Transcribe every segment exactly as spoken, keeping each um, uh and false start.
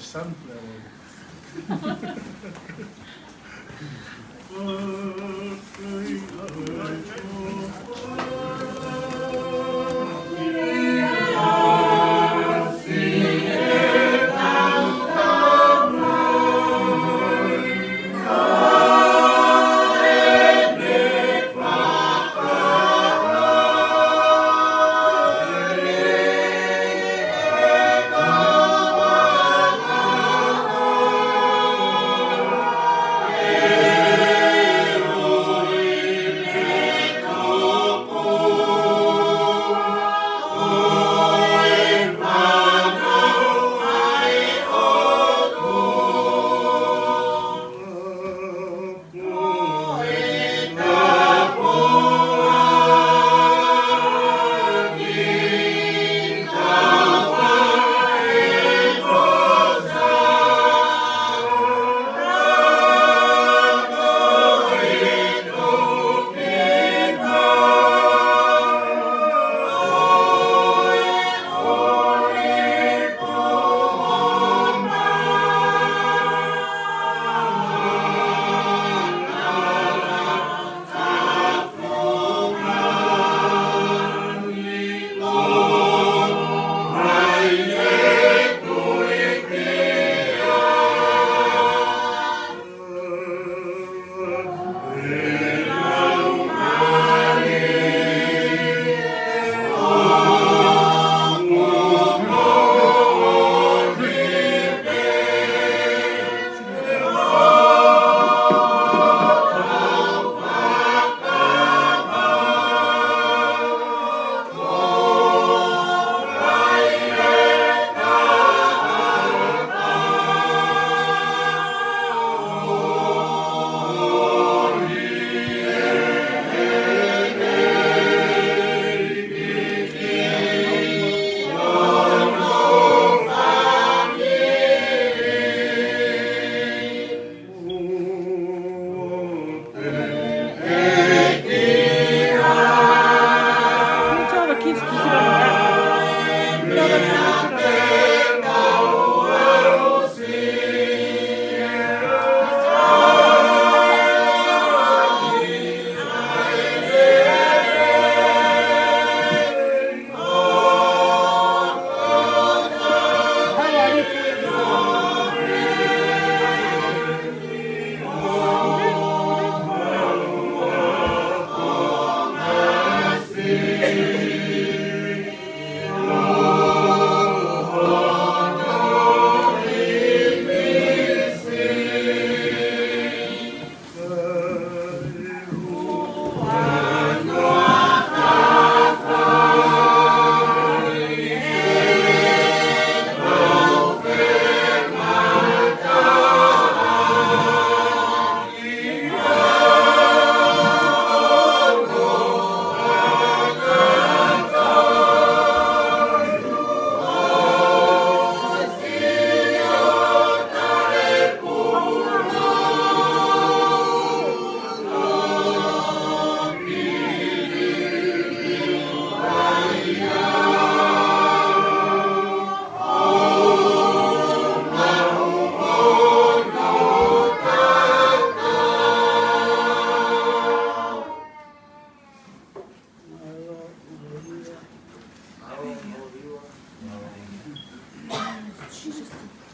Sunflower. Can you tell the kids to sit on the ground? Tell them to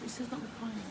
sit on the ground.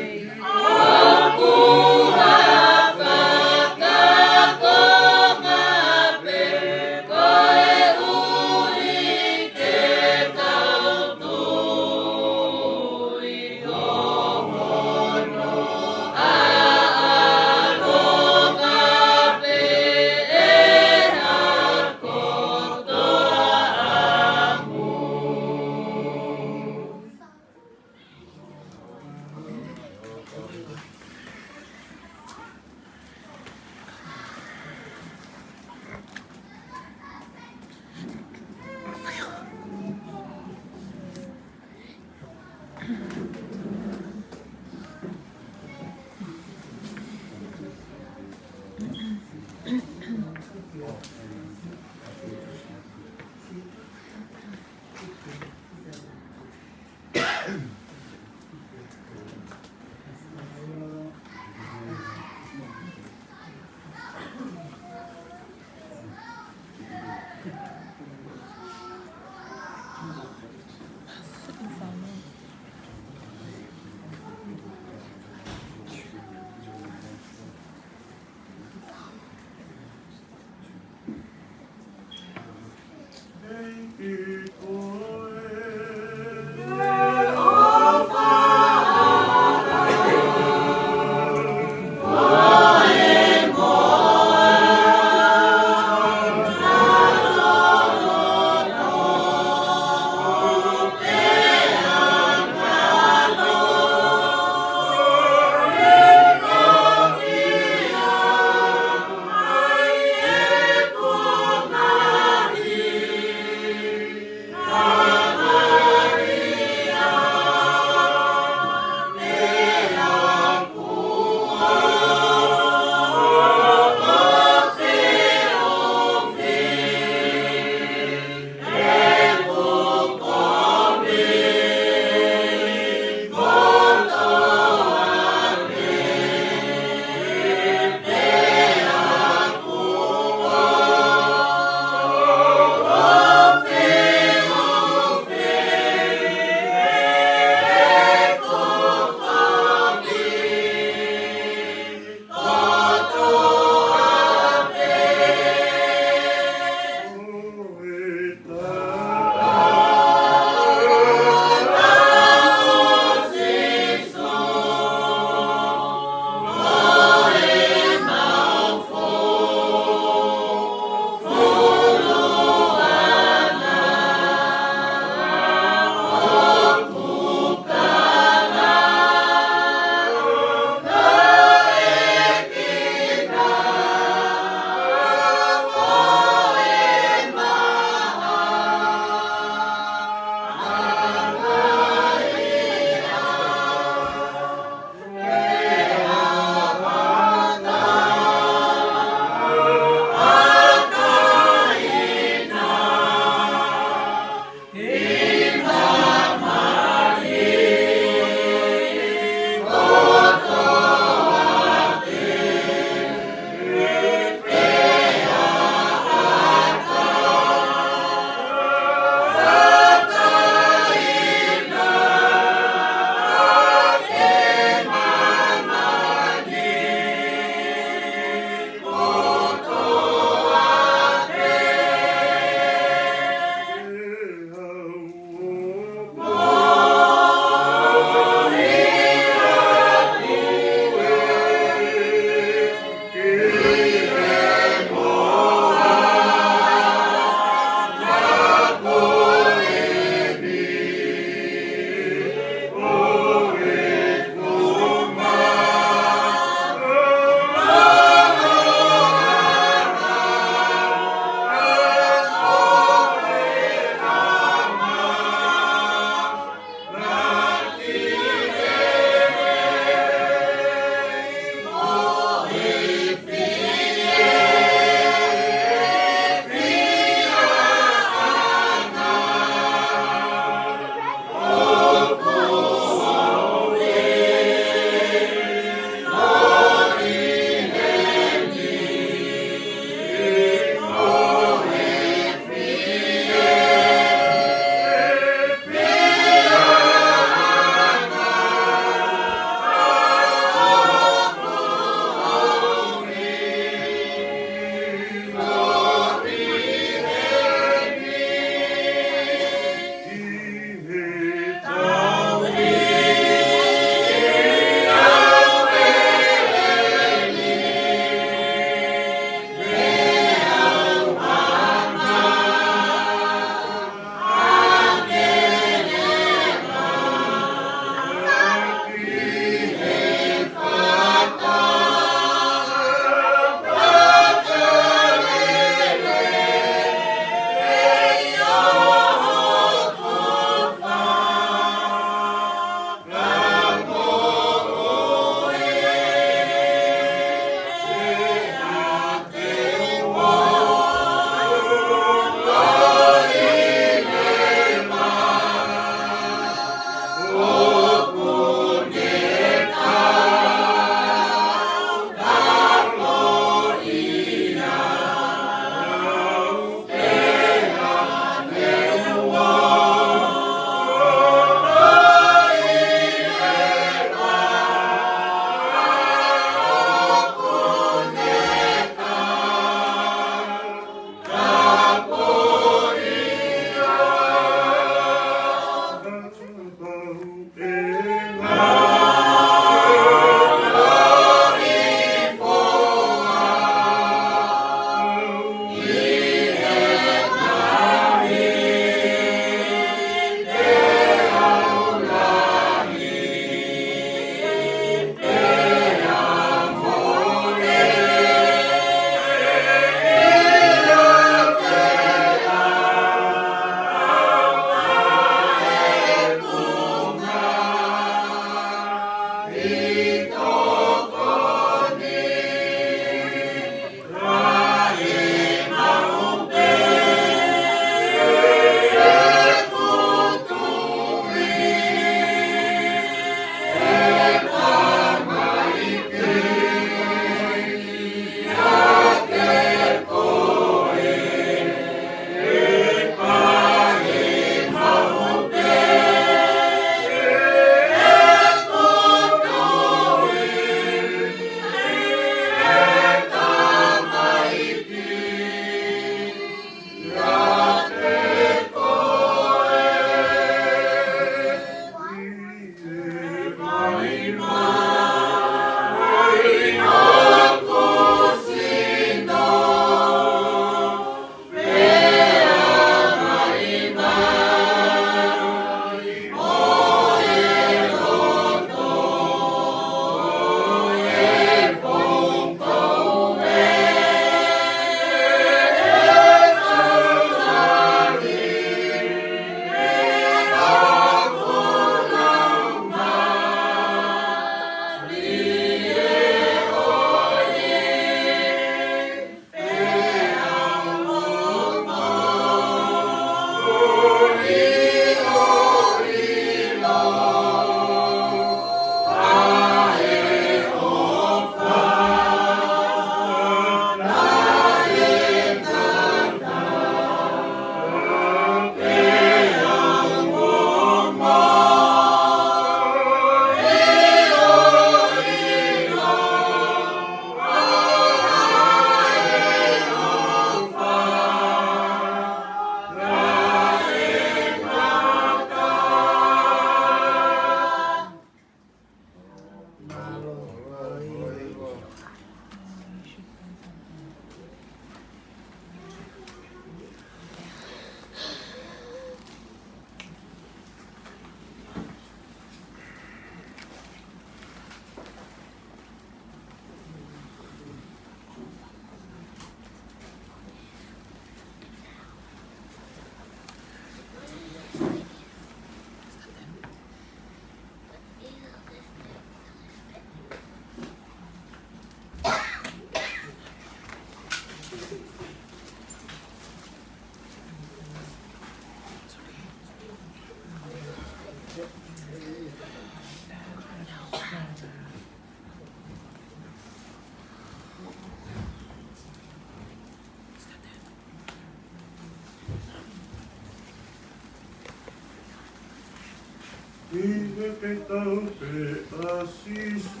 ʻI he kei tau pē ʻa Sīsū.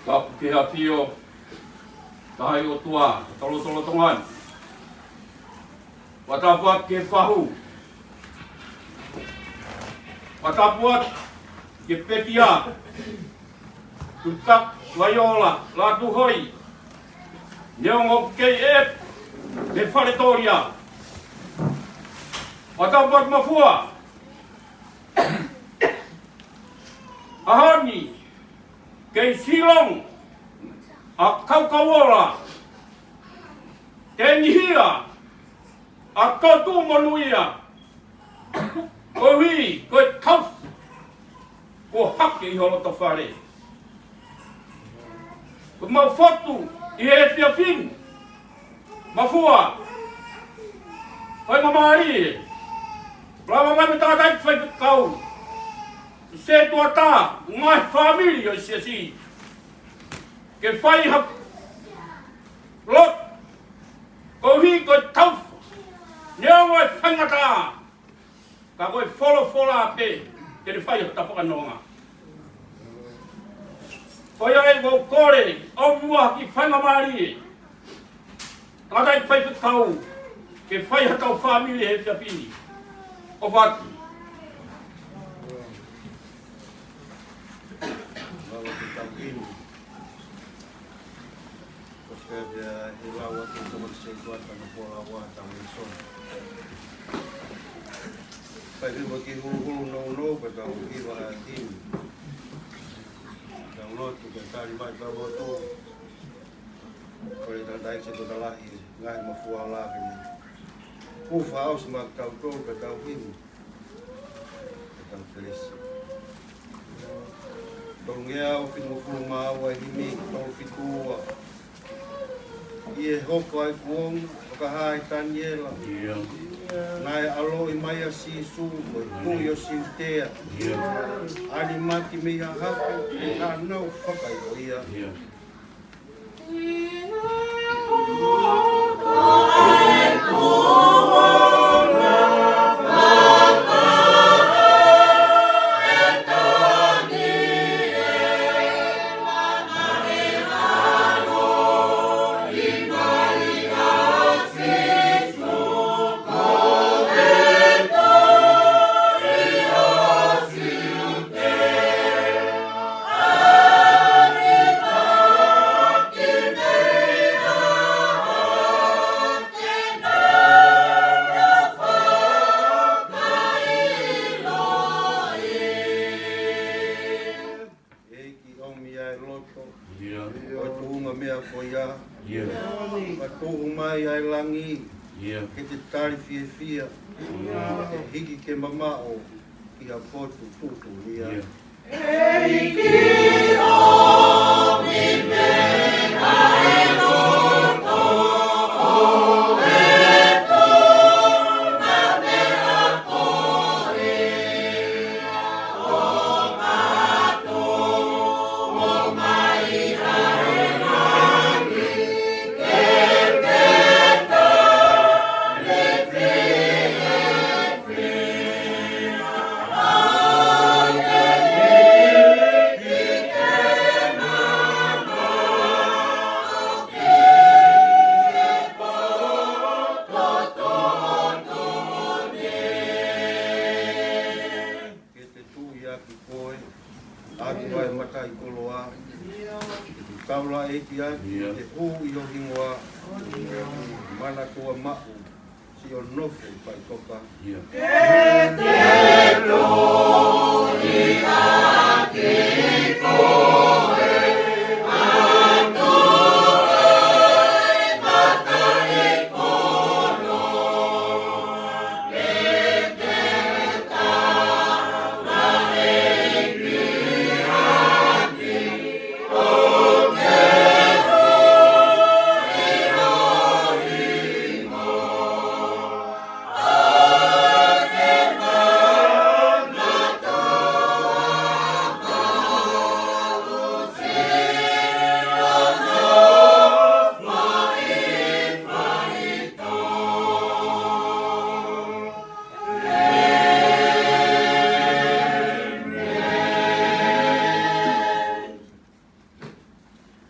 Tapu ki he ʻAfio, Tamai ʻOtua, tolotolo Tonga ni. Fakatapu ki he fahu. Fakatapu ki he pekia. Tutak, Vaiola, Lātūhoi, neongo kei ʻe, mei Faletōlia. Fakatapu Mafua. ʻAho ni, kei Silong, ʻa Kaukauola, Tengihia, ʻa Totu Monuia, koeʻuhi ko e tauhi kuo hake ʻi ho loto fale. Ko ʻemau fotu ʻi he efiafi ni, Mafua, faingamālie, lava mai mo e tangataʻeiki faifekau, setuata, ngaahi fāmili ʻo e siasi, ke fai ha lotu, koeʻuhi ko e tauhi, neongo e faingataʻa, ka ko e folofola pē, ke ne fai hota fakanonga. Ko ia ai ʻoku ou kole, ʻoua ʻe kiʻi faingamālie, tangataʻeiki faifekau, ke fai hatau fāmili he efiafi ni. ʻOfa atu. Lava ke tau inu. Ko e pea he lau atu ko e setuata mo e pola ua tau e so. Fai vivo ki huluhulu nounou pea tau hiva ʻa e himi. Tau lotu ke tali mai tau lotu. Ko e tangataʻeiki setuata lahi, ngaahi Mafua Ola ke ne kufa ʻosi maʻa kitautolu pea tau himi. Pea tau kelesi. Tolungeau fitungofulu mā ua, himi tolu fitu ua. ʻI he hoko ʻa e kuonga, fakahā ʻe Taniela. ʻIo. Naʻe ʻaloʻi mai ʻa Sīsū, ko e Tuʻi ʻo Siutea. ʻIo. ʻAli mati mei hahake, ʻe haʻanau fakaʻilo ia. ʻIo. ʻEiki, ʻomi ʻa e loto. ʻIo. ʻO e tuʻunga meʻa ko ia. ʻIo. Ka tuʻu mai ʻa e langi. ʻIo. Ke te tali fiefia. ʻIo. Ke hiki ke mamaʻo ki ha potu tuʻutuʻuni ia. ʻIo. ʻEiki, ʻomi mai ʻa e loto ʻo e tuʻunga meʻa ko ia. Ke te tuʻu ʻi he ʻapi ko ē, ʻAtua ʻo e mataʻikoloa. Ke te taulaʻeiki atu, ʻio, ke te hū ʻi ho hingoa. Manatua maʻu siʻo nofo ʻi Faʻitoka. ʻIo. Ke te tuʻu ʻi he ʻapi ko ē, ʻAtua ʻo e mataʻikoloa.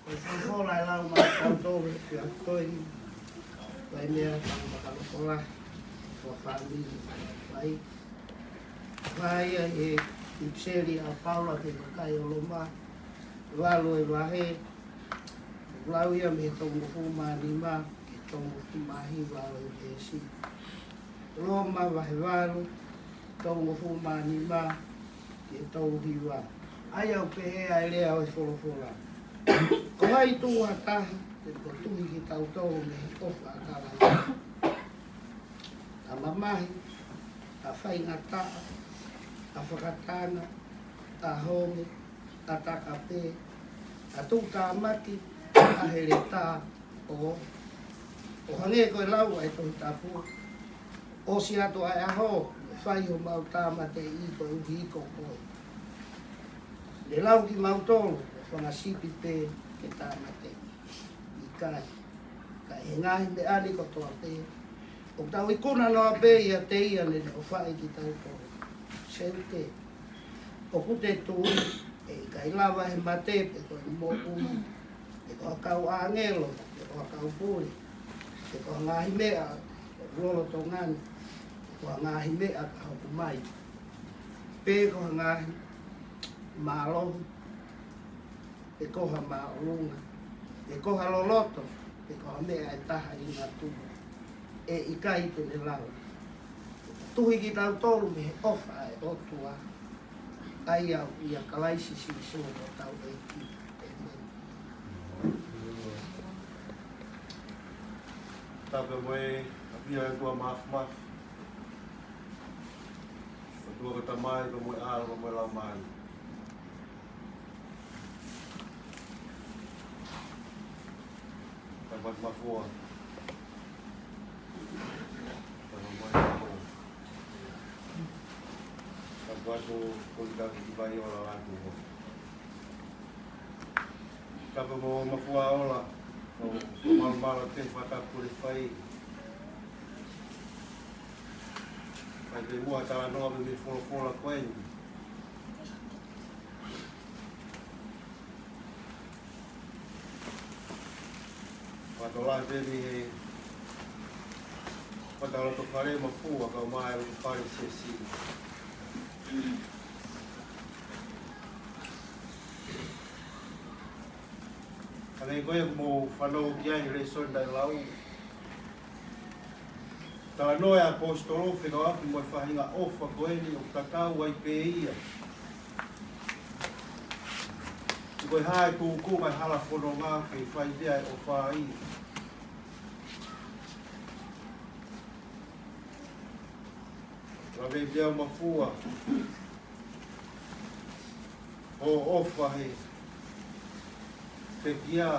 Ko e folofola ʻe lau maʻatautolu ʻi he ʻaho ko eni, ko e meʻa tau makalokola, ko e fāmili ʻa e ʻEiki. Fai ia ʻi he ʻipiseli ʻa Paula ki he kakai ʻo Loma, valu ʻo e vahe, lau ia mei he tolungofulu mā nima ki he tolungofulu mā hiva ʻo e veesi. Loma vahe valu, tolungofulu mā nima ki he tolu hiva. ʻA ia ʻoku pehē ʻa e lea ʻo e folofola: Ko hai tuʻu ha taha te ne tuhi kitautolu mei he ʻofa ʻa Kalaisi? ʻA mamahi, ʻa faingataʻa, ʻa fakatanga, ʻa honge, ʻa takape, ʻa tuʻutāmaki, ʻa heletā, ʻo, ʻo hangē ko e lau ʻa e Tohi Tapu: ʻOsi atu ʻa e ʻaho, ʻe fai homau tāmateʻi koeʻuhi ko koe. Ne lau kimautolu ko e fanga sipi pē ke tāmateʻi. ʻIkai. Ka ʻi he ngaahi meʻa ni kotoa pē, ʻoku tau ikuna noa pē ʻiate ia naʻa ne ʻofaʻi kitautolu. Seuke, ʻoku te tui ʻe ʻikai lava ʻe he mate, pe ko e moʻui, pe ko ha kau ʻāngelo, pe ko ha kau pule, pe ko ha ngaahi meʻa ʻoku lolotonga ni, pe ko ha ngaahi meʻa ka hoko mai, pe ko ha ngaahi mālohi, pe ko ha māʻolunga, pe ko ha loloto, pe ko ha meʻa ʻe taha ʻi he ngaahi tuʻu, ʻe ʻikai te ne lava. Tuhi kitautolu mei he ʻofa ʻa e ʻOtua, ʻa ia ʻoku ʻia Kalaisi Sīsū ko hotau ʻEiki. ʻĒmeni. Tapu mo e ʻapi ʻa e ʻOtua Māfimafi. ʻOtua ko e Tamai, pea mo e ʻAlo, pea mo e Laumālie. Mafua. Tapu atu, ko e taki ki vai ola atu. Tapu mo Mafua ola. Ko, ko malumalu te fata kule fai. Fai pē muʻa talanoa mei he folofola ko eni. Fakatolonga pē mei he fakaloto fale Mafua kae ʻumaʻā e loto fale siasi. Hangē ko ia kuo mou fanongo ki ai he lēsoni naʻe lau. Talanoa e ʻaposetolo fekauʻaki mo e faʻahinga ʻofa ko eni ʻoku tatau ai pē ia. Ko e hā e tūkunga e hala fononga ke fai pē ʻa e ʻofa ai. Lave pē ʻa Mafua. ʻO ʻofa he pekia.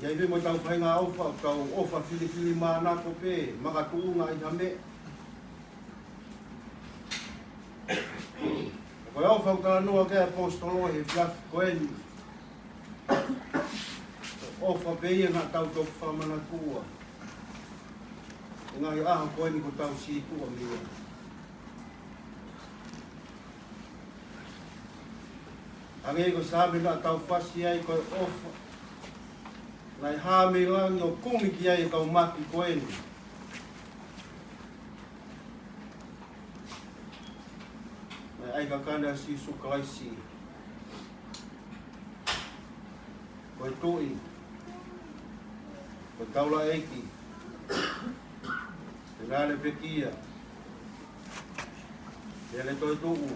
ʻI ai pē mo ʻetau faʻahinga ʻofa, ʻoku tau ʻofa filifilimānako pē, makatuʻunga ʻi ha meʻa. Ko e ʻofa ʻoku talanoa ki ai e ʻaposetolo he efiafi ko eni. ʻOfa pē ia naʻa tau toki fakamanatu ai. Ngaahi ʻaho ko eni kuo tau sītuʻa mei ai. Hangē ko e Saame naʻa tau fasi ai ko e ʻofa. Naʻe hā mei langi ʻo kumi ki ai e kau mate ko eni. Naʻe ʻai kakano ʻa Sīsū Kalaisi ko e Tuʻi, ko e Taulaʻeiki, pea naʻa ne pekia, pea ne toetuʻu,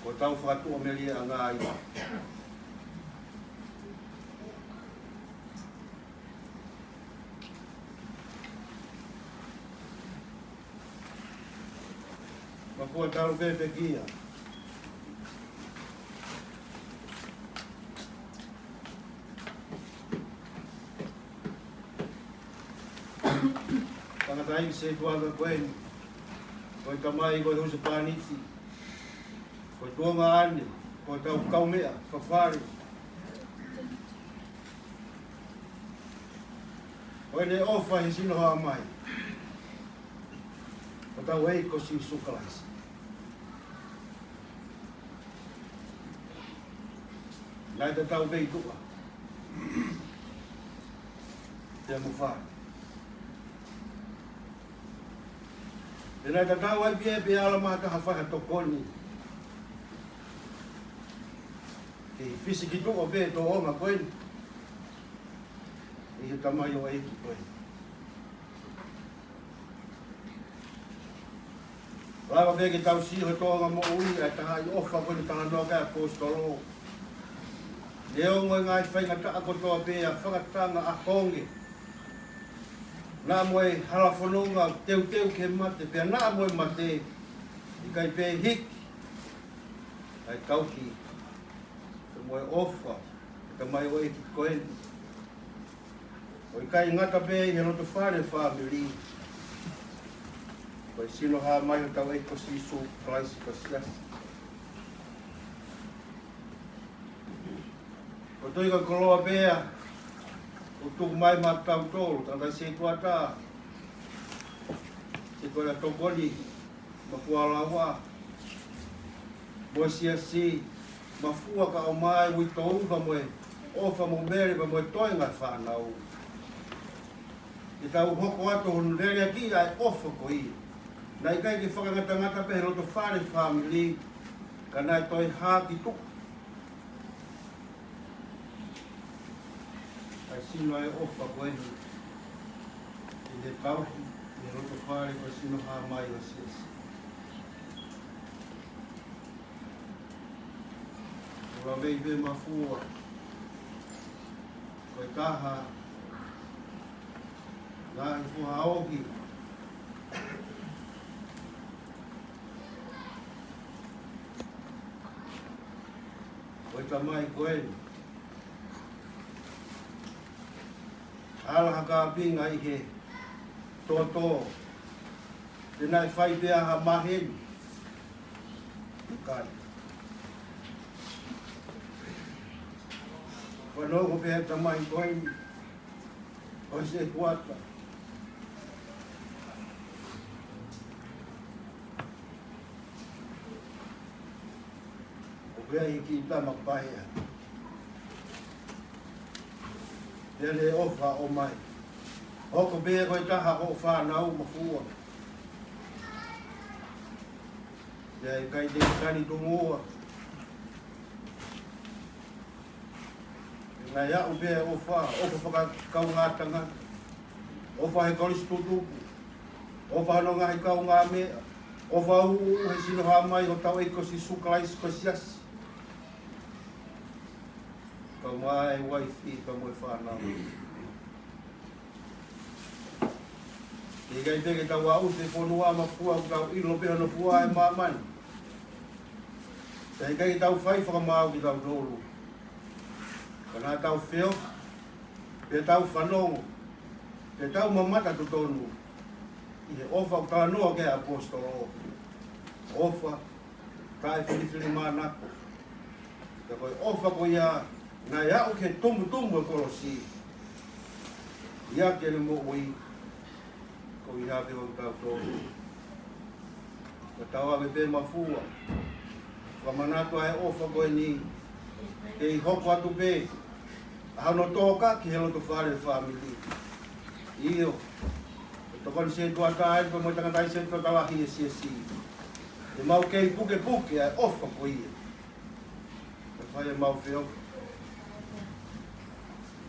ko hotau fakatuʻamelieʻanga ia. Mafua, talu pē pekia. Tangataʻeiki setuata ko eni, ko e tamai ko e husepāniti, ko e tuongaʻane, ko hotau kaumeʻa fakafale. Ko ʻene ʻofa he sino hā mai hotau ʻEiki ko Sīsū Kalaisi. Naʻe tatau pē ʻi tuʻa pea mo fale. Pea naʻe tatau ai pē ia pea ala maha taha fai ha tokoni. Kei fisi ki tuʻa pē tōʻonga ko eni ʻi he tamaioʻeiki ko eni. Lava pē ke tau sio he tōʻonga moʻui ʻa e taha ʻi ʻofa ko eni talanoa ki ai e ʻaposetolo. Neongo e ngaahi faingataʻa kotoa pē, ʻa e fakatanga, ʻa e konga, naʻa mo e hala fononga teuteu ke mate, pea naʻa mo e mate, ʻikai pē hiki ʻa e tauhi pea mo e ʻofa ʻa e tamaioʻeiki ko eni. ʻO ʻikai ngata pē ʻi he loto fale fāmili, ko e sino hā mai hotau ʻEiki ko Sīsū Kalaisi ko e siasi. Ko e tohi ko e koloa pē ʻoku tuku mai maʻatautolu, tangataʻeiki setuata, setuata tokoni, Mafua Laua, mo e siasi, Mafua kae ʻumaʻā e uitou pea mo e ʻofa mo Mele pea mo e toenga e fānau. Ke tau hoko atu hono leleakiʻi ʻa e ʻofa ko ia. Naʻe ʻikai ke fakangatangata pē he loto fale fāmili, ka naʻe toe hā ki tuʻa ʻa e sino ʻa e ʻofa ko eni, ʻi he tauhi ʻi he loto fale ko e sino hā mai ʻo e siasi. ʻOku lave pē Mafua ko e taha ngaahi foha ohi. ʻo e tamai ko eni. Ala ha kapinga ʻi he toto. Te nai fai pea ha maheni. ʻIkai. Fanongo pea tamai ko eni. ʻO se kuata. ʻO pea ʻi he kiʻi tama paea. Pea ne ʻofa ʻo mai. ʻOku pea ko e taha ʻo fānau mafua. Pea ʻikai te sani tungua. Naʻe aʻu pea ʻofa, ʻofa fakakaungātangata. ʻOfa he kolisi tutupu. ʻOfa hono ngaahi kaungāmeʻa. ʻOfa ʻuʻu he sino hā mai hotau ʻEiki ko Sīsū Kalaisi ko e siasi. Kau mai e uaifi, kau mai e fānau. He ʻikai pē ke tau aʻusia e fonua mafua ʻoku tau ʻilo pē hono fua ʻe māmani. He ʻikai ke tau fai fakamaau kitautolu. Ka naʻa tau feohi, pea tau fanongo, pea tau mamata totonu. ʻI he ʻofa ʻoku talanoa ki ai e ʻaposetolo. ʻOfa, taʻefilifilimānako. Ka ko e ʻofa ko ia, naʻe aʻu ki he tumutumu e kolosi. ʻIa ke ne moʻui, ko ia pē ʻoku tau tō. Ka tau ʻave pē mafua. Ka manatu ʻa e ʻofa ko eni. Kei hoko atu pē. ʻA hono tō ka ki he loto fale fāmili. ʻIo. Ko e tokoni setuata eni, ko e mo e tangataʻi setuata lahi e siasi. Te mau kei pukepuke ʻa e ʻofa ko ia. Ka fai ʻemau feohi.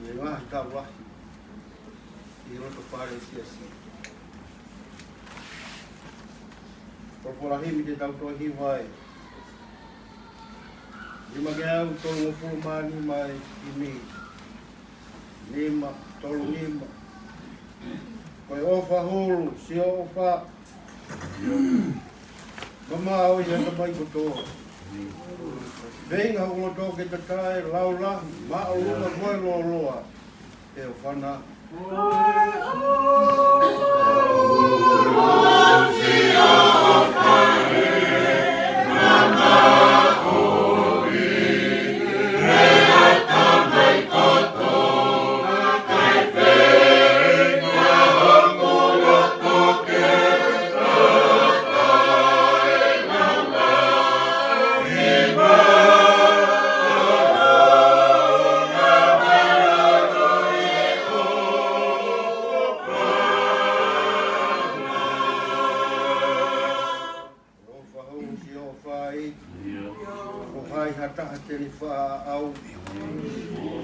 ʻI he ngaahi tau lahi. ʻI he loto fale e siasi. Ko e folofola himi te tau toe hiva ai. Nima ngeau tolungofulu mā nima e himi. Nima, tolu nima. Ko e ʻofa hulu, sio ʻofa. Mamaʻo ia ka mai kotoa. Veinga ulo tō ke tatae, lau lahi, māʻolunga ko e lōloa. ʻE ʻofa na. ʻOfa hulu, sio ʻofa ai. Ko hai ha taha te ne faʻa ʻau.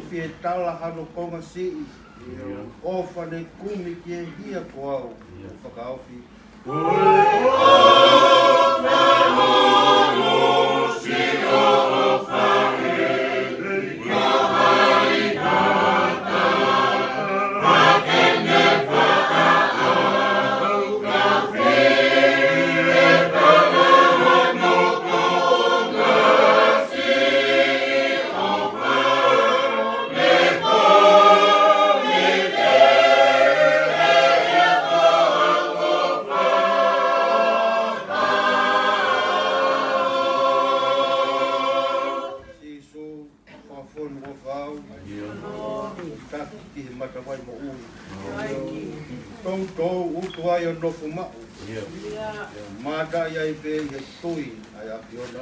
Fie tala hano konga siʻi. ʻOfa ne kumi ki he hia ko au. Fakaofi. Sīsū, fakafonu ʻofa au. Taki ki he matavai moʻui. Toutou ʻutu ai ʻo nofo maʻu. Mātaʻi ai pē ʻi he tui ʻa e ʻAfiona.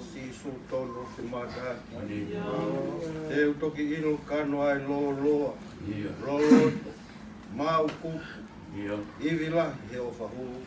Sīsū tonu te mata. Te u toki ʻilo kano ai lōloa. Loloto, maʻu kupu, ivi lahi he ʻofa hulu.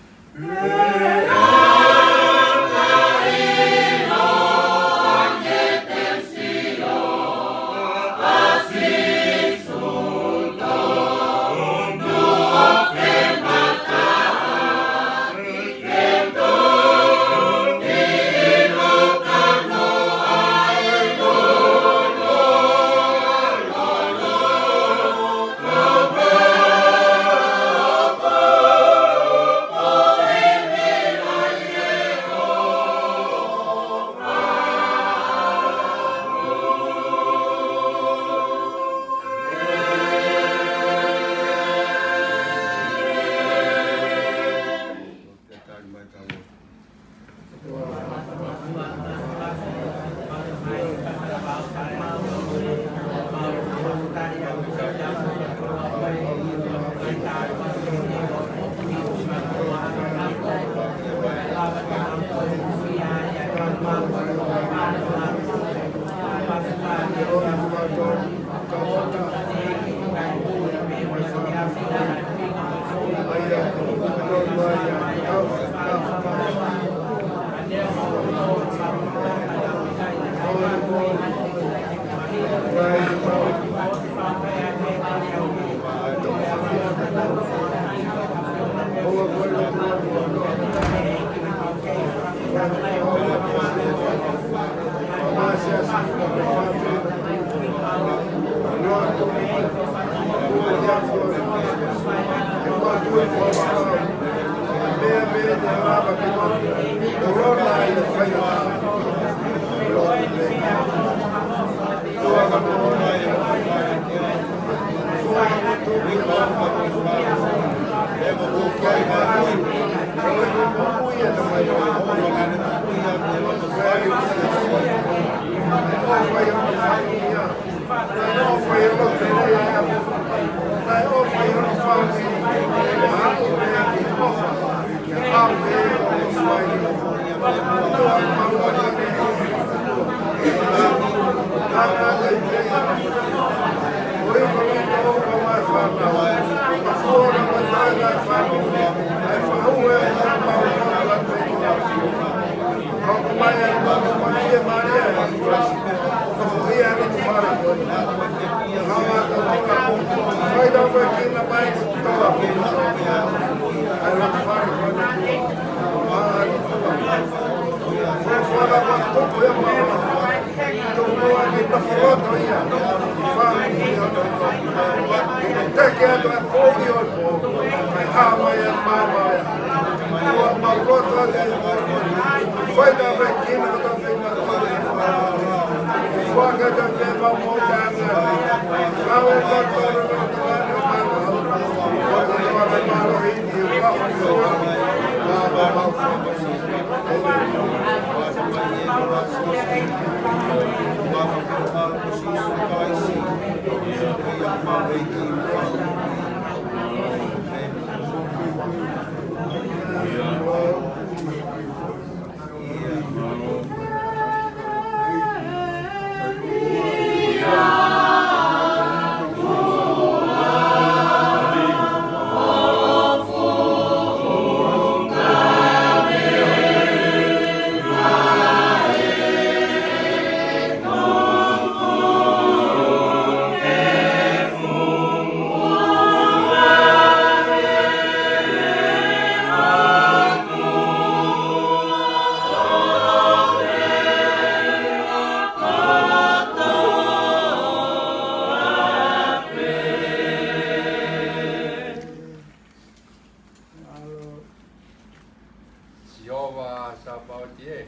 Sihova Sapaoti ē.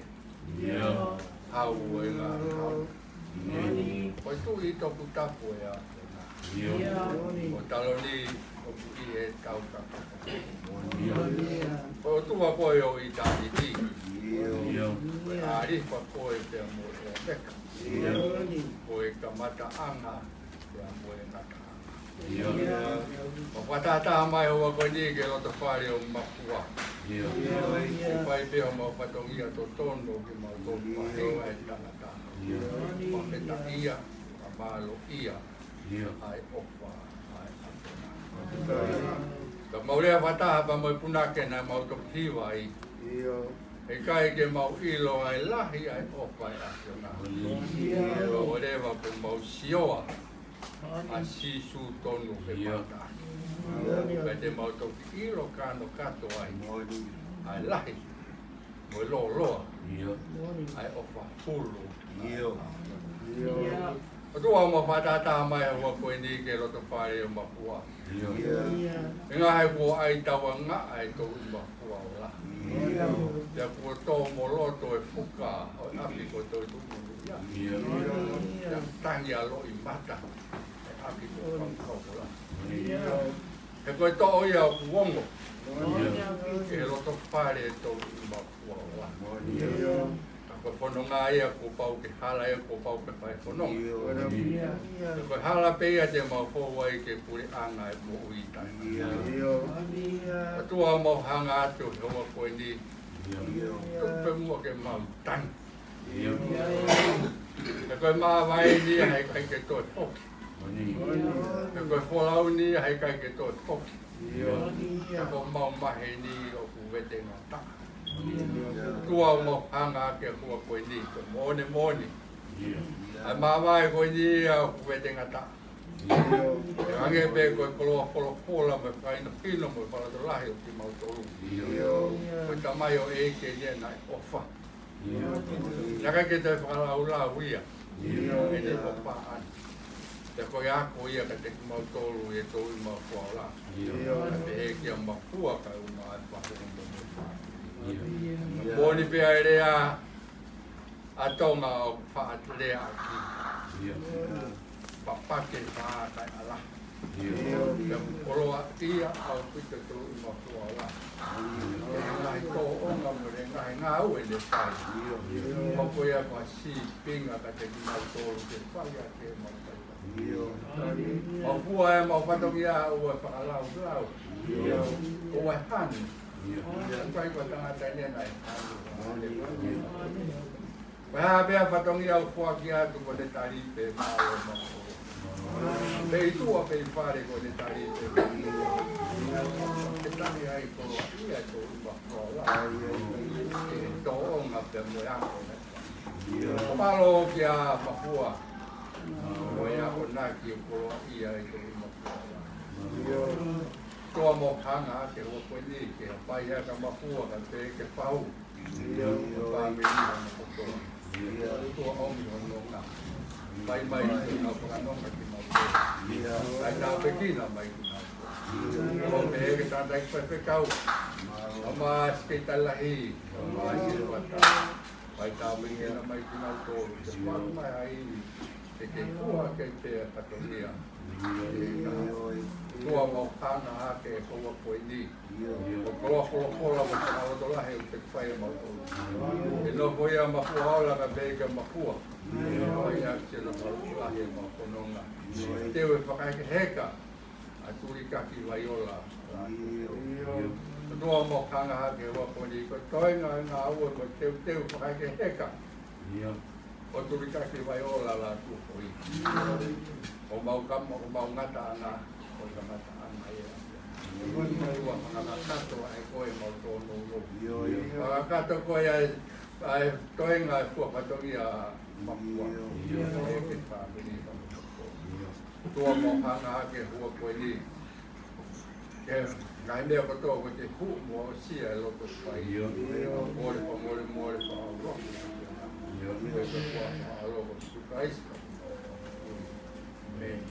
ʻIo. Hau ʻo e ngaahi hau. ʻIo. Ko e tuʻi toputapu ʻa e ʻAfiona. ʻIo. Ko e taloni ʻoku ʻi he tau kaka. ʻIo. Ko e ʻOtua koe ʻo ʻitāniti. ʻIo. Ko e ʻAlifa koe pea mo e ʻOmeka. ʻIo. Ko e kamataʻanga pea mo e ngataʻanga. ʻIo. Mau fakatahataha mai ʻo aʻu ko eni ki he loto fale ʻo Makua. ʻIo. Ke fai pē homau fatongia totonu ki homau tō, ʻio, faʻahinga ʻo e tangata. ʻIo. Fakafetaʻia, fakamālōʻia, ʻio, ʻa e ʻofa Pea fakataha pea mo e punake naʻa mau toki hiva ai. ʻIo. ʻIkai ke mau ʻilo ʻa e lahi ʻa e ʻofa ʻa e ʻAfiona. ʻIo. Ka ʻoku leva ke mau sio ʻa Sīsū tonu he mata. ʻIo. Pea te mau toki ʻilo kanokato ai ʻa e lahi mo e lōloa ʻa e ʻofa hulu. ʻIo. ʻOtua, mau fakatātā mai he houa ko eni ki he loto fale ʻo Mafua. ʻIo. ʻI he ngaahi kuo ʻai tauangaʻa ʻe Touʻi Mafua Ola. ʻIo. Pea kuo tō mo loto e fuka ʻo e ʻapi ko Touʻi Tuʻi Moʻui. ʻIo. Pea tangi ʻa loʻimata ʻa e ʻapi ko Touʻi Mafua Ola. ʻIo. He ko e toʻo ia ʻoku ongo ʻi he loto fale ʻo Touʻi Mafua Ola. ʻIo. Ka ko e fononga ia kuo pau ke hala ia, kuo pau ke fai fononga. ʻIo. He ko e hala pē ia te mau fou ai ki he puleʻanga ʻo e moʻui taʻengata. ʻIo. ʻOtua, mau hanga atu he houa ko eni. ʻIo. Tuku pē muʻa ke mau tangi. ʻIo. He ko e māvae ni ia he ʻikai ke toe foki. He ko e folau ni ia he ʻikai ke toe foki. ʻIo. He ko homau maheni ʻoku vetengataʻa. ʻOtua, mau hanga hake he houa ko eni, ko e moʻoni moʻoni. ʻA e māvae ko eni ia ʻoku vetengataʻa. ʻIo. He hangē pē ko e koloa folofola mo e fakahinohino mo e fakalotolahi ʻo kimautolu. ʻIo. Ko e tamaioʻeiki eni ia naʻe ʻofa. ʻIo. Naʻe ʻikai ke toe fakalaulau ia. ʻIo. ʻEne ʻofa ʻana. Pea ko e ako ia kiate kimautolu ʻe Touʻi Mafua Ola. ʻIo. Kae pehē kia Mafua kae ʻumaʻā e faʻē mo e fāmili. ʻIo. Moʻoni pē ʻa e lea ʻa Tonga ʻoku faʻa lea ʻaki. ʻIo. Papake pā kae ʻala. ʻIo. Pea ʻoku koloaʻia ʻaupito Touʻi Mafua Ola. ʻI he ngaahi tōʻonga mo e ngaahi ngāue ne fai. ʻIo. Pea ko ia ko ha sīpinga kiate kimautolu ke fai ʻaki ʻemau fai. ʻIo. Mafua ē, mau fatongia ʻoua ʻe fakalaulau. ʻIo. ʻOua ʻe hanu. ʻIo. ʻIkai ko e tangata eni naʻe hanu. Ko e hā pē ha fatongia ʻoku foaki atu, ko ʻene tali pē, mālō, mālō. Pe ʻi tuʻa pe ʻi fale, ko ʻene tali pē. Ke tali ai koloaʻia ʻa Touʻi Mafua Ola. Ke tōʻonga pē mo e ako. Mālō kia Mafua mo e akonaki ʻoku koloaʻia ʻa Touʻi Mafua Ola. ʻOtua, mau hanga hake he houa ko eni ki he hapai ʻa Mafua kae pehē ki he pau. ʻIo. Fāmili hono kotoa. ʻIo. ʻOtua, ʻomi hono nonga. Mai mai ʻi hono fakanonga kimautolu. ʻIo. Kae tāpuekina mai kinautolu. ʻIo. Mau pehē ki he tangataʻeiki faifekau, Mama Sikeita Lahi, Mama Sikeita Vata. Mai tāpuekina mai kinautolu. Ke fai mai ai ke ke fua ke te fatongia. ʻOtua, mau hanga hake he houa ko eni. ʻOku koloa folofola mo e fakalotolahi ʻoku te fai ʻe mautolu. ʻE nofo ia Mafua Ola kae pehē kia Mafua. Fai ʻaki ʻene fakalotolahi ʻemau fononga. Teu e fakahekeheka ʻa Tulikaki Vaiola. ʻOtua, mau hanga hake he houa ko eni ko e toenga e ngāue mo e teuteu fakahekeheka ʻo Tulikaki Vaiola Lātūfuhi. ʻOku mau kama, ʻoku mau ngataʻanga, ʻoku mau ngataʻanga ia. ʻOtua, fakakakato ʻa e koe mau tōnounou. Fakakakato koe ʻa e, ʻa e toenga e fua fatongia ʻa Mafua. Ke fāmili ka mo e koe. ʻOtua, mau hanga hake he houa ko eni. Ke ngaahi meʻa kotoa ʻoku te hū mo aʻusia ʻi loto fai. ʻIo. Mole, mole, mole, faʻa ʻalu. ʻIo. Mole, faʻa ʻalu, ko Sīsū Kalaisi. ʻĒmeni.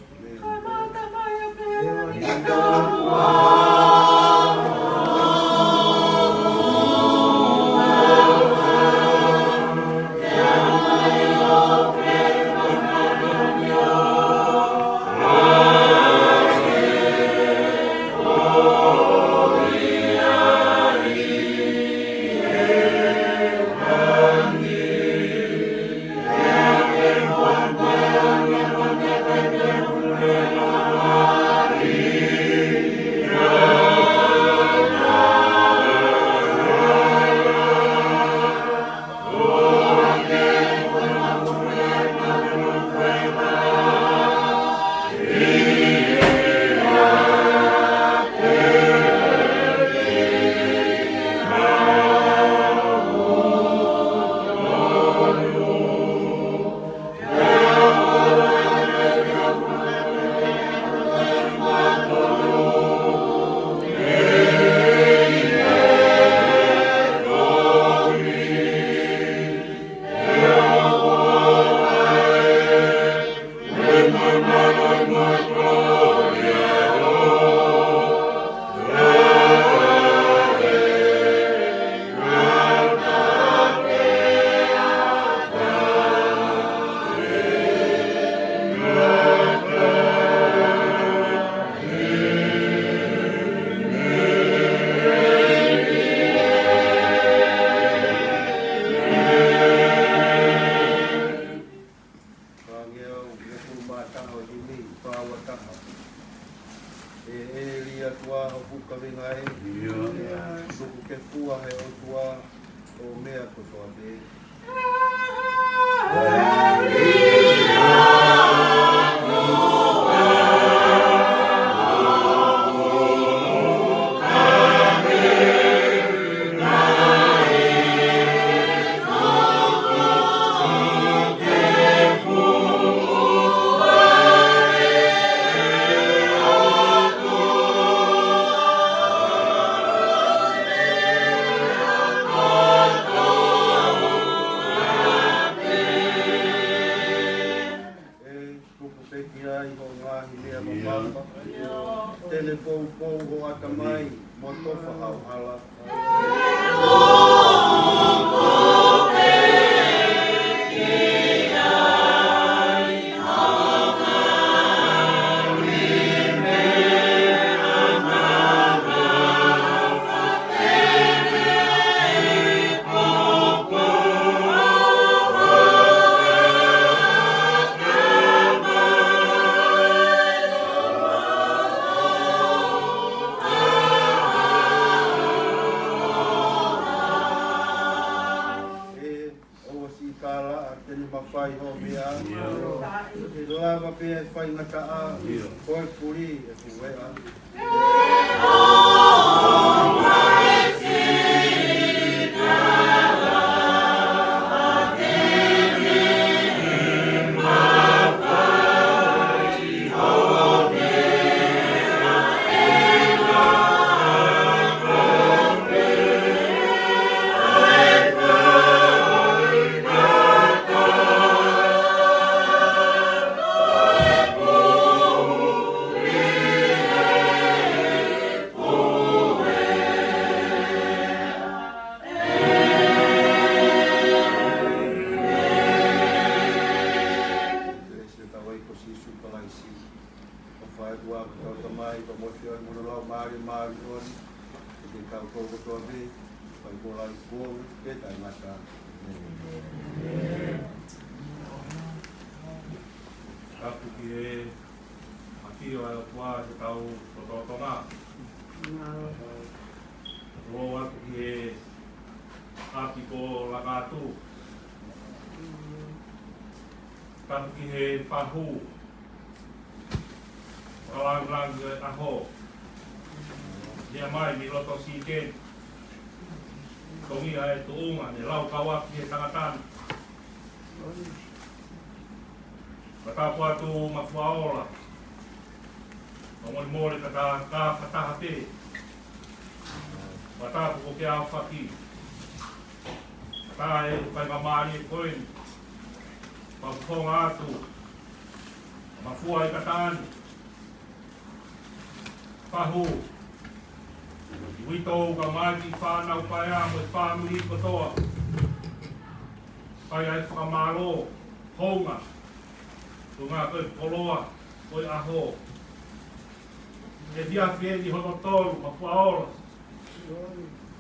ʻE ʻElia, ʻOtua hoku kaveinga ē. ʻIo. Tuku ke fua ʻe he ʻOtua hoʻo meʻa kotoa pē. ʻE tuku pē ki ai hoʻo ngaahi meʻa mamafa. Te ne poupou ho ʻatamai mo tofa hao hala. ʻE ʻoua siʻi kālaʻa, te ne mafai hoʻo meʻa. ʻIo. ʻE lava pē ʻe he faingataʻa, ʻio, ko e puli ʻe fueʻa. Kelesi ʻa hotau ʻEiki ko Sīsū Kalaisi, ʻofa ʻa e ʻOtua ko hotau Tamai, pea mo e feohi ʻa e Laumālie Māʻoniʻoni, ʻiate kitautolu kotoa pē, pea mo e ʻaho ni pea taʻengata. ʻĒmeni. Tapu ki he ʻafio ʻa e ʻOtua ʻi hotau lotolotonga. Lō atu ki he ʻapi ko Lakatu. Tapu ki he fahu. Kalangilangi ʻo e ʻaho. Lea mai mei loto sīkeni. Tongi ʻa e tuʻunga ne lau kau ʻaki he tangata ni. Fakatapu atu Mafua Ola. Fakamolemole ka ta ka fakataha pē. Fakatapu ko ke aofaki. Ka e faingamālie ko eni. Fakafofonga atu. Mafua ʻi Kataani. Fahu. Uitou kae ʻumaʻā e kiʻi fānau paea mo e fāmili kotoa. Fai ai e fakamālō, hounga, ko e ngaahi koloa, ko e ʻaho. Efiafi eni hono tolu, Mafua Ola.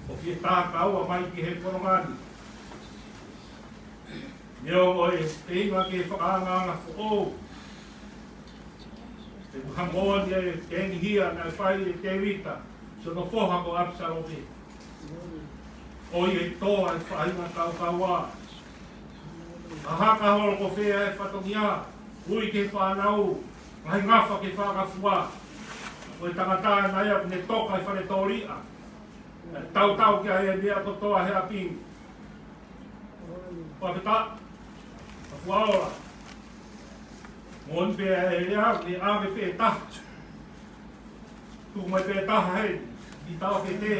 ʻOku fie tākaua mai ki he fononga ni. Neongo e feinga ke fakaangaanga foʻou. He ko e moʻoni e tenihia naʻe fai ʻe Tēvita, siʻono foha ko ʻApisalome. ʻOku ʻi ai e toa e faʻahinga kaukaua. ʻA ha ka holo ko fē ʻa e fatongia, ui ki he fānau, ngaahi ngafa ke fakafua. Ko e tangata naʻe ʻalu ne toka e fale tōliʻa. Tautau ki ai e meʻa kotoa he ʻapi. Fakafetaʻi. Mafua Ola. Moʻoni pē ʻa e lea, ne ʻave pē taha. Tuku mai pē taha heni, ʻi tau ke te.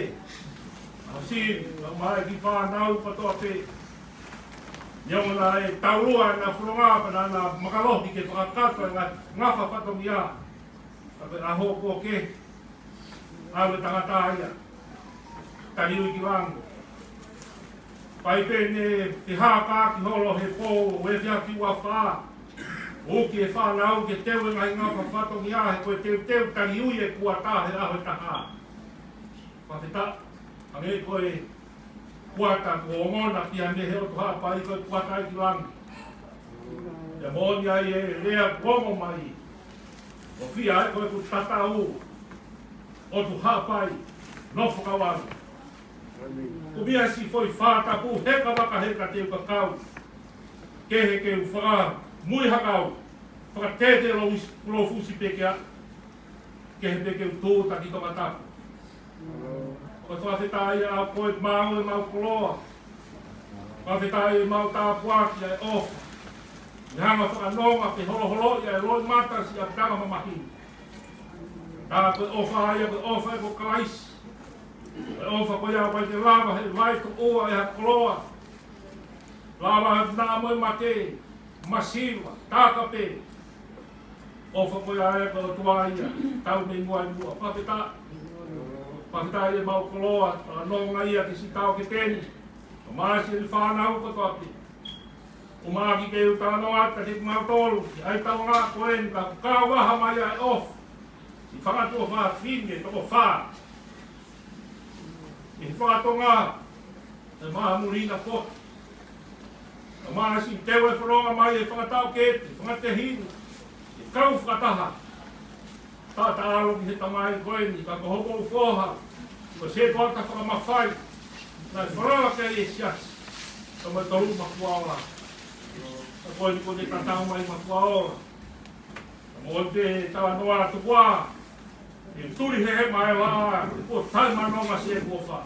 ʻAsi, lau mai ki fānau kotoa pē. Neongo naʻe taulua ʻena fononga, pea naʻa na makalohi ke fakakakato e ngaahi ngafa fatongia. Ka ko e ʻaho kuo kehe, ʻalu e tangata ia. Taliui ki langi. Fai pē ʻene hākaaki holo he pō ʻo e efiafi ua fā. ʻUki e fānau ke teu e ngaahi ngafa fatongia he ko e teuteu taliui e kuata he ʻaho ʻe taha. Fakafetaʻi, hangē ko e kuata kuo ongona ki ai mei he ʻOtu Haʻapai ko e kuata ʻi langi. Pea moʻoni ai e lea kuo ongo mai. ʻOku fie ai ko ʻeku tatau. ʻOtu Haʻapai, nofo kau ʻalu. Ko mia si foʻi fā tapu heka vaka heka te u kakau. Kehe ke u fakamui hakau. Fakatete lo usi, lo fusi pekea. Kehe peke u tō taki toka tapu. Ko e fakafetaʻi ʻa koe maʻu e maʻu koloa. Fakafetaʻi e maʻu tāpuaki ʻa e ʻofa. Ne hanga fakanonga pe holoholo ia e loi mata si a tanga mamahi. Tā ko e ʻofa ia ko e ʻofa e ko Kalaisi. Ko e ʻofa ko ia ʻoku ʻikai ke lava he vai ko ʻoa e ha koloa. Lava na mo e mate, masiva, taka pē. ʻOfa ko ia e ko e ʻOtua ia, tau mei mua i mua. Fakafetaʻi. Fakafetaʻi e maʻu koloa, fakanonga ia ke si tau ke teni. Ka maasi e fānau kotoa pē. ʻUmaʻā ki ke u talanoa atu kiate kimautolu, ki ai tau ngā ko eni ka kau aha mai ʻa e ʻofa. Siʻi fanga tuofāfine, toko fā. ʻI he fakatonga, ʻe maha muli na ko. Ka maasi teu e fononga mai e fanga taʻokete, fanga tehina, ʻe kau fakataha. Tata alo ki he tamai ko eni, ka ko hoʻomou foha, ko Setuata Fakamafai, naʻe falala ki ai e siasi, ka mo e tolu Mafuaola. Ka ko eni ko e tatau mai Mafuaola. Ka mo e pē talanoa atu kua, ʻe tuli he he mai la, ko tai manonga se kuo fa.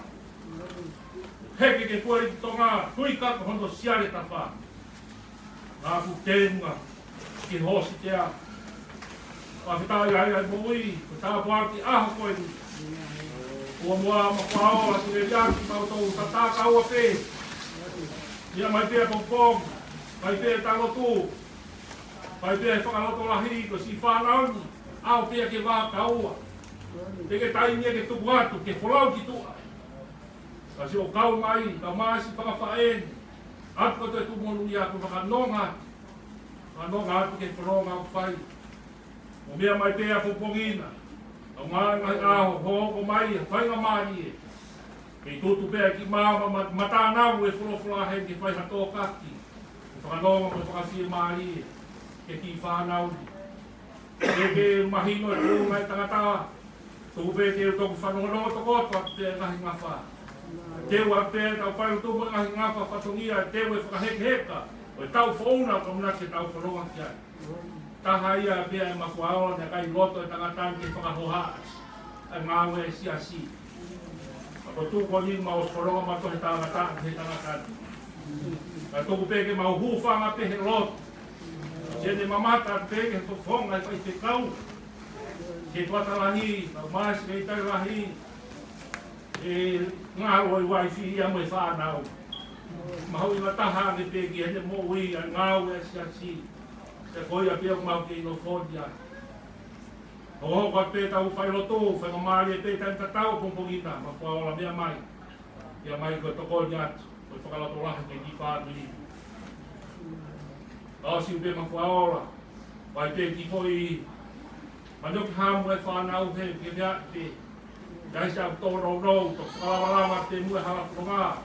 Heke ke kua i Tonga, tui ka ko hono siale tafa. Ngā ku tenga, ki hosi te a. Fakafetaʻi ai ai moʻui, ko tāpuaki ʻaho ko eni. Ua mua Mafuaola, ki le liaki, mau tau tatā kaua pē. Ia mai pē a pongpong, mai pē a tangotu, mai pē a fakaloto lahi, ko si fānau ni, au pē a ke vā kaua. Te ke taimi ke tuku atu, ke folau ki tuʻa. Ka si o kau mai, ka maasi fakafaʻeni. Atu ka te tu monu ia ko fakanonga. Fakanonga atu ke fononga o fai. Mo mea mai pē a pongpongina. Ka mai ngai aho, ho ko mai, fai nga mai e. Kei tutu pē a ki mama, ma, matānau e folofola he ke fai ha tōkaki. Ke fakanonga, mo fakafie mai e. Ke ki fānau ni. Ke ke mahino e tō mai tangata. Tuku pē te u toku fanongonongo tokoto atu pē ngaahi ngafa. Te u atu pē tau fai utu mo ngaahi ngafa fatongia, te u e fakahekeheka. ʻO e tau founa, ka muna ke tau fononga ki ai. Taha ia pē e Mafuaola, ne kai loto e tangata ni ke fakahoha. ʻA e ngāue e siasi. Ka ko tuku ni mau fononga mato he tangata, he tangata ni. Ka tuku pē ke mau hūfanga pē he loto. Se ne mamata pē ke fofonga e fai fekau. Ke tuata lahi, ka maasi ke itai lahi. E ngā oi waifi ia mo e fānau. Mahu i ngataha ane pē ki hene moʻui a ngāue a siasi. Te ko ia pē o mau ke ino fōtia. Hoho ka pē tau fai loto, fai mamālie pē tai tatau pongpongina, Mafuaola mea mai. Ia mai ko tokoni atu, ko e fakaloto lahi ke ki fāmili. Ka ʻosi pē Mafuaola, vai pē ki foʻi, manioki hamu e fānau he, ke mea pē. Ia isi a tō nou nou, to fakalavalava te mue hala fononga,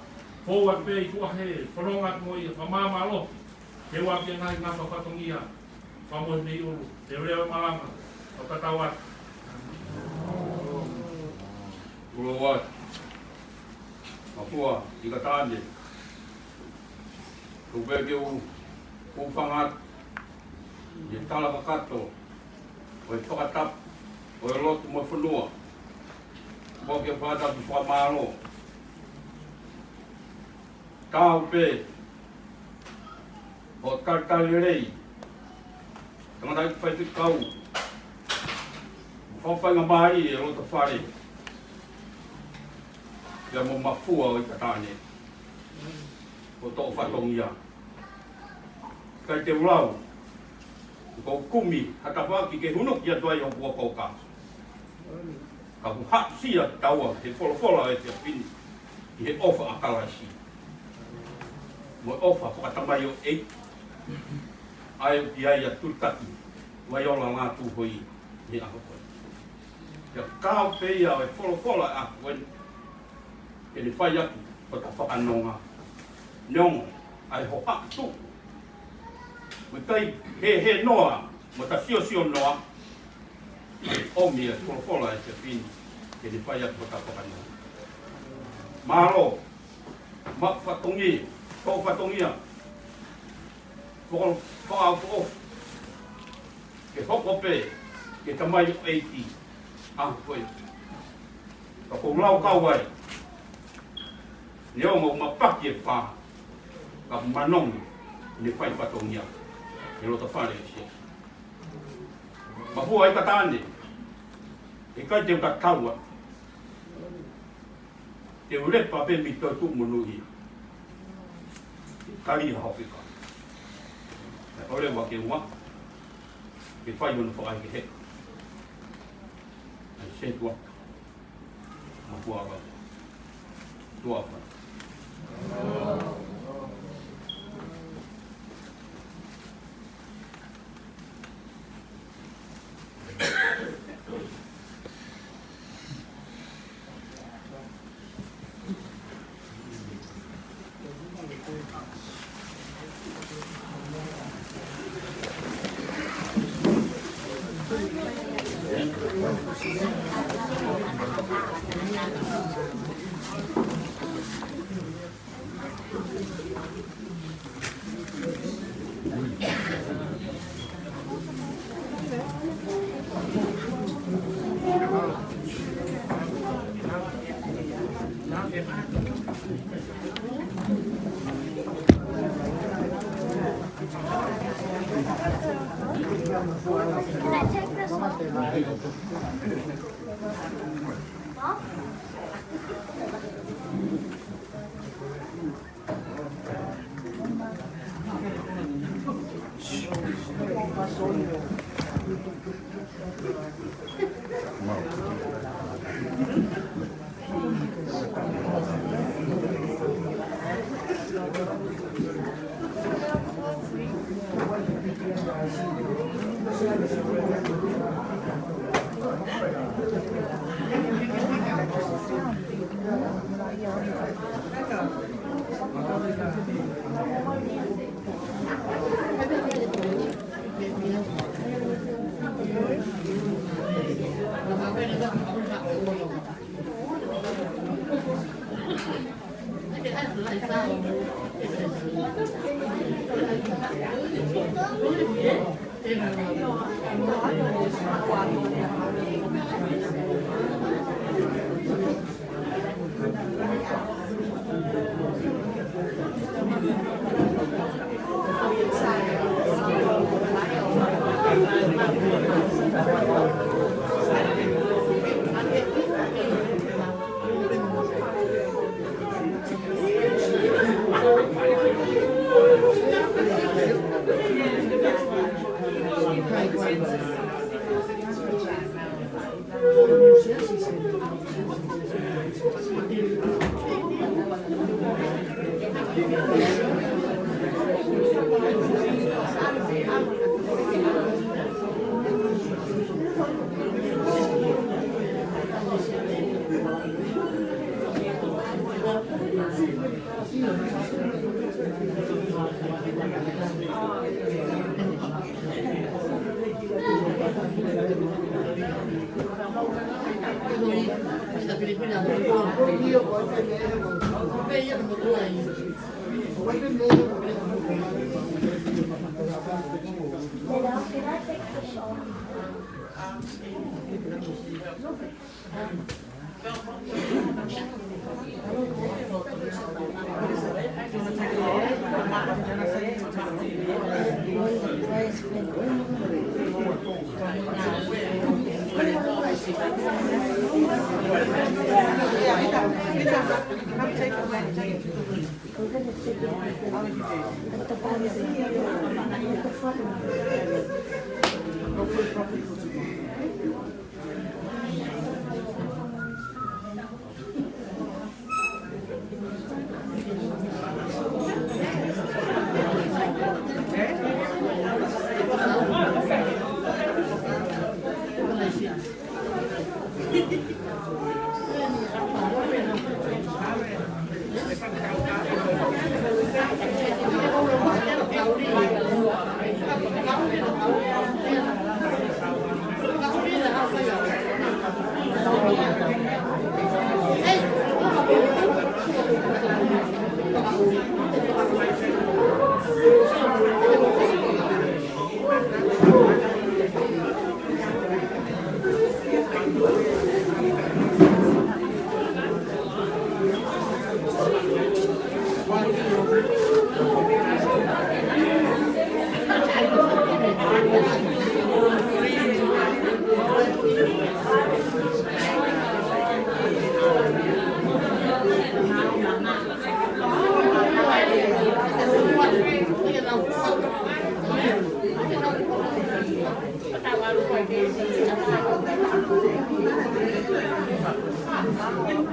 fou atu pē i tuʻa he, fononga atu mo ia, fakamāmālohi, ke ua ke ngai ngā fatongia. Famo nei ulu, te leo malanga, o tatau atu. Ulo atu. Mafua, i ka tāne. Tupe ke u, u fangat, i tala kakato, o e fakatapu, o e lotu mo fonua. Mo ke fakatapu fakamālō. Tau pē, ʻo talitali lelei, tangata i fai te kau, fafai nga mai e loto fale, ia mo Mafua ʻo i ka tāne, ʻo tō fatongia. Kai te ulau, ko kumi, ha tafaki ke hunu ki a tuai o kua kōka. Ka ku haʻusia taua he folofola e te pini, ʻi he ʻofa a Kalaisi. Mo e ʻofa fakatamai o ei, ai ki ai a tutaki, mai o la ngā tūhoi, he ʻaho koe. Ia kau pē ia e folofola a koe, ke ne fai atu, ko ta fakanonga. Neongo, ai ho haʻatu. Mo kai, he, he noa, mo ta sio sio noa, ʻomi e folofola e te pini. ke ne fai atu ha fakatapu. Mālō, maʻu fatongia, tō fatongia, faka-, fakaʻofoʻofa, ke hoko pē, ke tamai ʻo ʻEiki, ʻa koe. Ka kou lau kau ai, neongo ʻoku mapaki e pā, ka manongi, ne fai fatongia, he loto fale ʻo Sīsū. Mafua ʻi ka taʻane, ʻikai te u tatau atu. Te u lepa pē mei he toetuʻu monūʻia. Tali ha hofi ka. Ka ʻoua ke ua, ke fai hono fakaʻekeʻeke. ʻAi se tua. Mafua ʻa ka. Tua ʻa ka. Okay.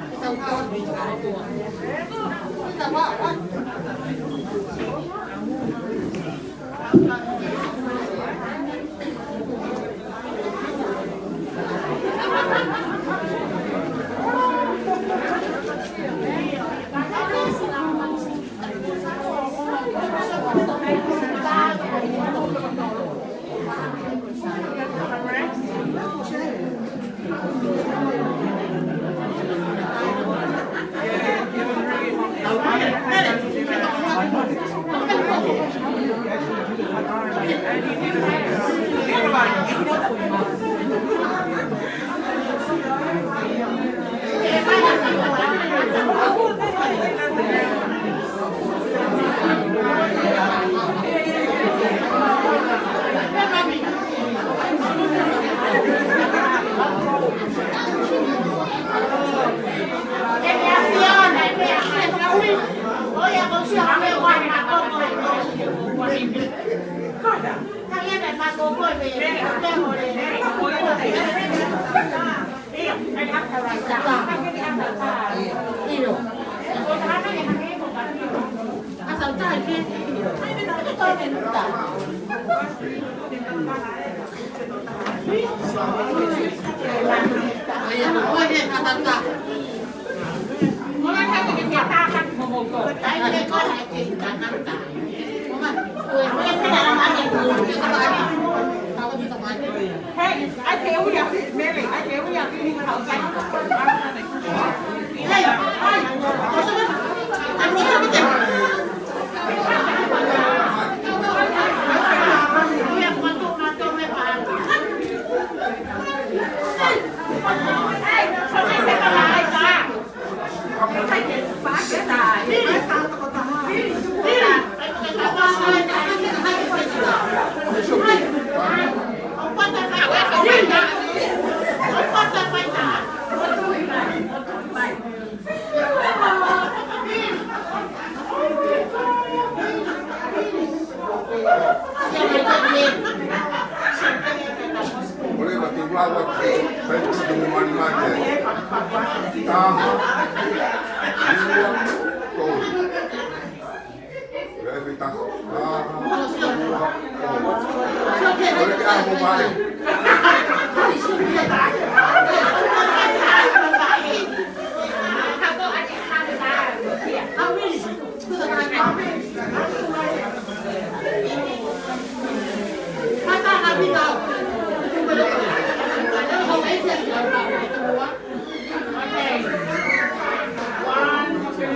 One, two,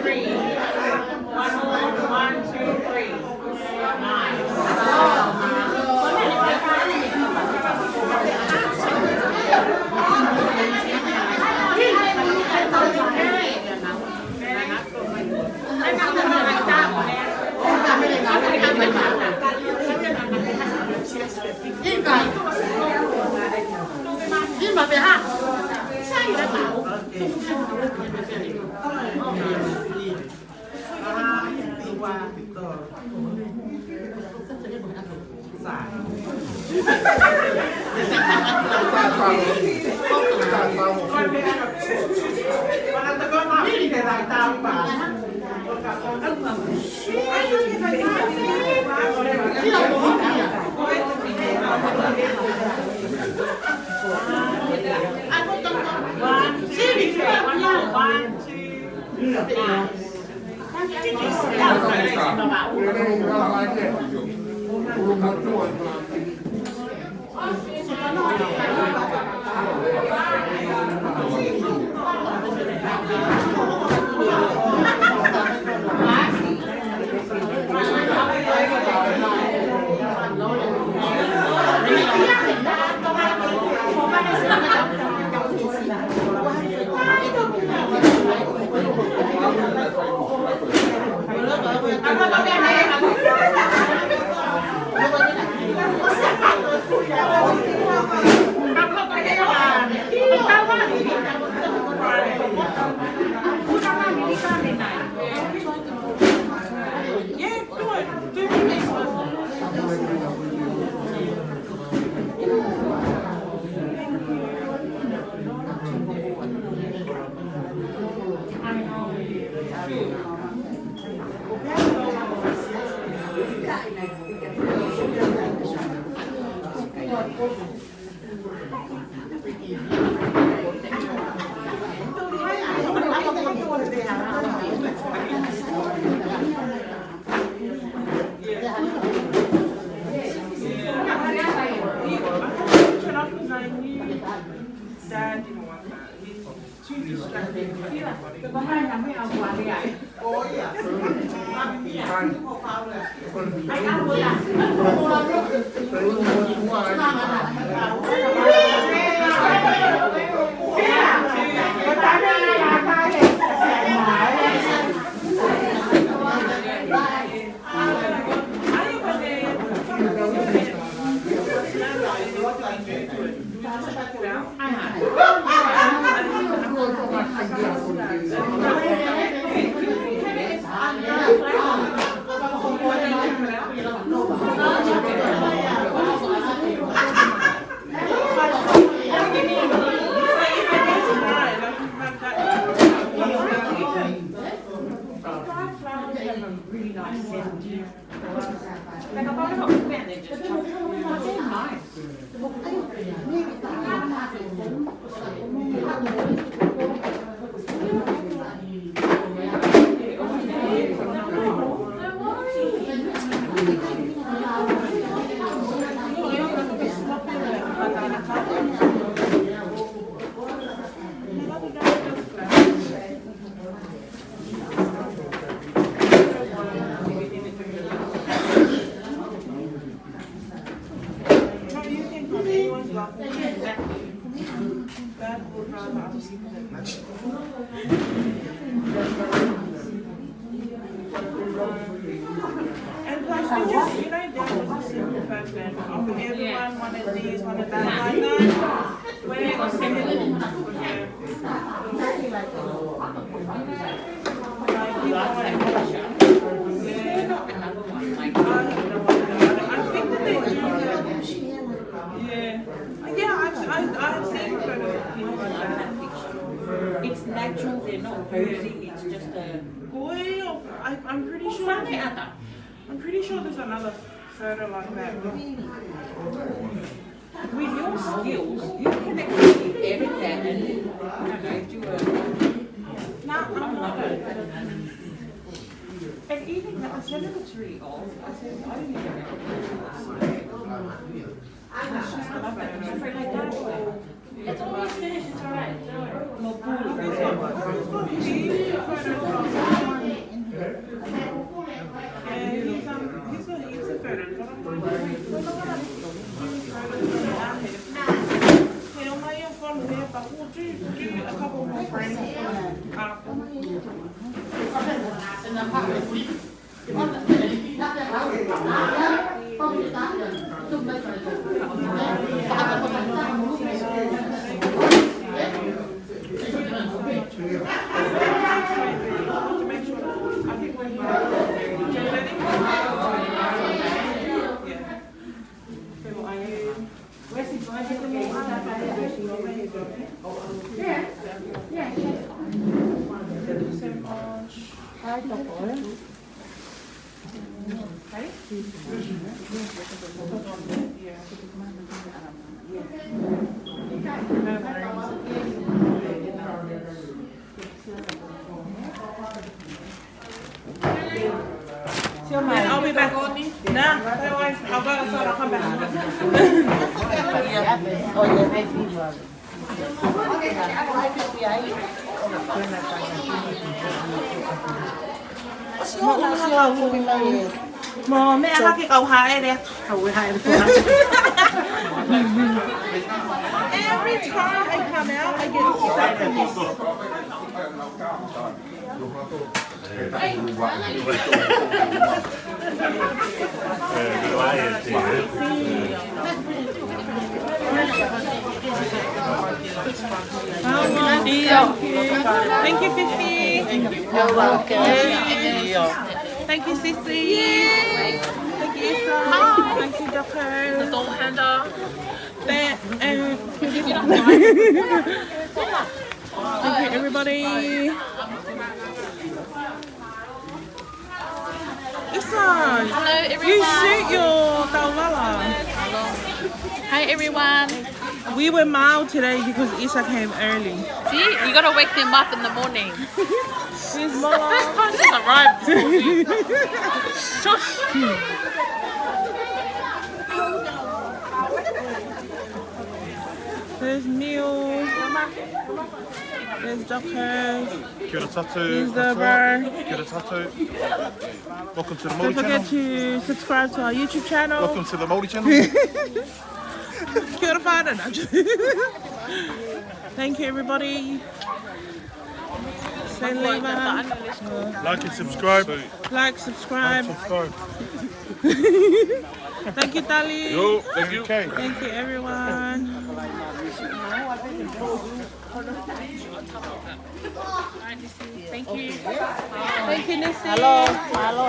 three. One, one, one, two, three. And plus, you just, you know, Dad was a simple person. Of everyone wanted this, wanted that, like that. Where it was simple. Yeah. Like, people wanted more. Yeah. I have no idea. I think that they do that. Yeah. Yeah, I've, I've, I've seen photos of people like that. It's natural, they're not posing, it's just a Boy, I, I'm pretty sure. I'm pretty sure there's another photo like that. With your skills, you can actually edit that and, I don't know, do a Nah, I'm not. And even that, I said it was really old. I said, I didn't even know. It's almost finished. It's all right. Don't worry. Yeah, he's, um, he's a, he's a veteran. He only have one here, but we'll do, do a couple more frames. Um, I'll be back. Nah, otherwise I'll go outside, I'll come back. Mo meʻa hake kau haʻele atu. Kau haʻele atu. Every time I come out, I get stuck in this. Thank you, Fifi. You're welcome. Thank you, Sisi. Thank you, Isa. Thank you, Jacko. The doll handler. That, and thank you, everybody. Isa, hello, everyone. You shoot your taulala. Hello. Hi, everyone. We were mild today because Isa came early. See, you gotta wake them up in the morning. She's the first time she's arrived this morning. Shush. There's Neil. There's Doc Hurst. Kia ora tātou. There's the bar. Kia ora tātou. Welcome to the Māori channel. Don't forget to subscribe to our YouTube channel. Welcome to the Māori channel. Kia ora whānau. Thank you, everybody. Say leave. Like and subscribe. Like, subscribe. Subscribe. Thank you, Tali. Yo, thank you. Okay. Thank you, everyone. Thank you. Thank you, Nisi. Hello, hello.